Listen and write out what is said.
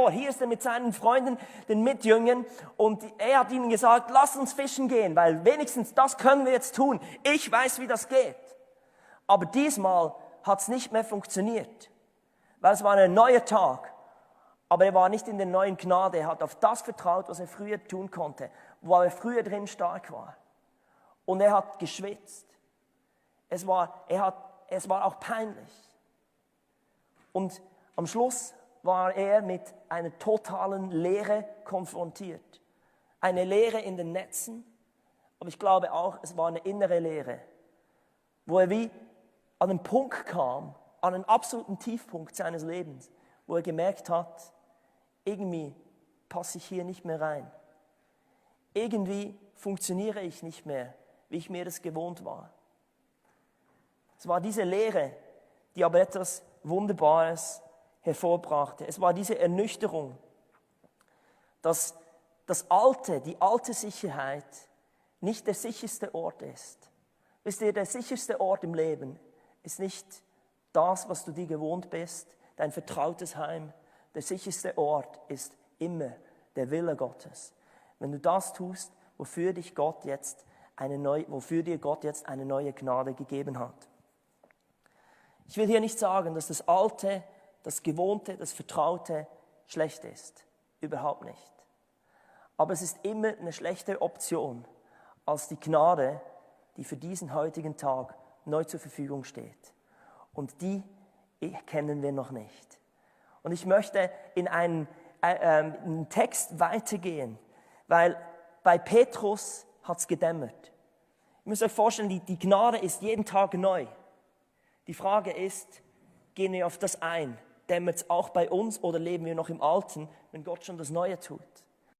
vor. Hier ist er mit seinen Freunden, den Mitjüngern, und er hat ihnen gesagt, lasst uns fischen gehen, weil wenigstens das können wir jetzt tun. Ich weiß, wie das geht. Aber diesmal hat es nicht mehr funktioniert, weil es war ein neuer Tag. Aber er war nicht in der neuen Gnade. Er hat auf das vertraut, was er früher tun konnte, wo er früher drin stark war. Und er hat geschwitzt. Es war auch peinlich. Und am Schluss war er mit einer totalen Leere konfrontiert. Eine Leere in den Netzen, aber ich glaube auch, es war eine innere Leere, wo er wie an einen Punkt kam, an einen absoluten Tiefpunkt seines Lebens, wo er gemerkt hat, irgendwie passe ich hier nicht mehr rein. Irgendwie funktioniere ich nicht mehr, wie ich mir das gewohnt war. Es war diese Leere, die aber etwas Wunderbares hervorbrachte. Es war diese Ernüchterung, dass die alte Sicherheit nicht der sicherste Ort ist. Wisst ihr, der sicherste Ort im Leben ist nicht das, was du dir gewohnt bist, dein vertrautes Heim. Der sicherste Ort ist immer der Wille Gottes. Wenn du das tust, wofür dir Gott jetzt eine neue Gnade gegeben hat. Ich will hier nicht sagen, dass das Alte, das Gewohnte, das Vertraute schlecht ist. Überhaupt nicht. Aber es ist immer eine schlechte Option als die Gnade, die für diesen heutigen Tag neu zur Verfügung steht. Und die kennen wir noch nicht. Und ich möchte in einen Text weitergehen, weil bei Petrus hat es gedämmert. Ihr müsst euch vorstellen, die Gnade ist jeden Tag neu. Die Frage ist, gehen wir auf das ein? Dämmert es auch bei uns oder leben wir noch im Alten, wenn Gott schon das Neue tut?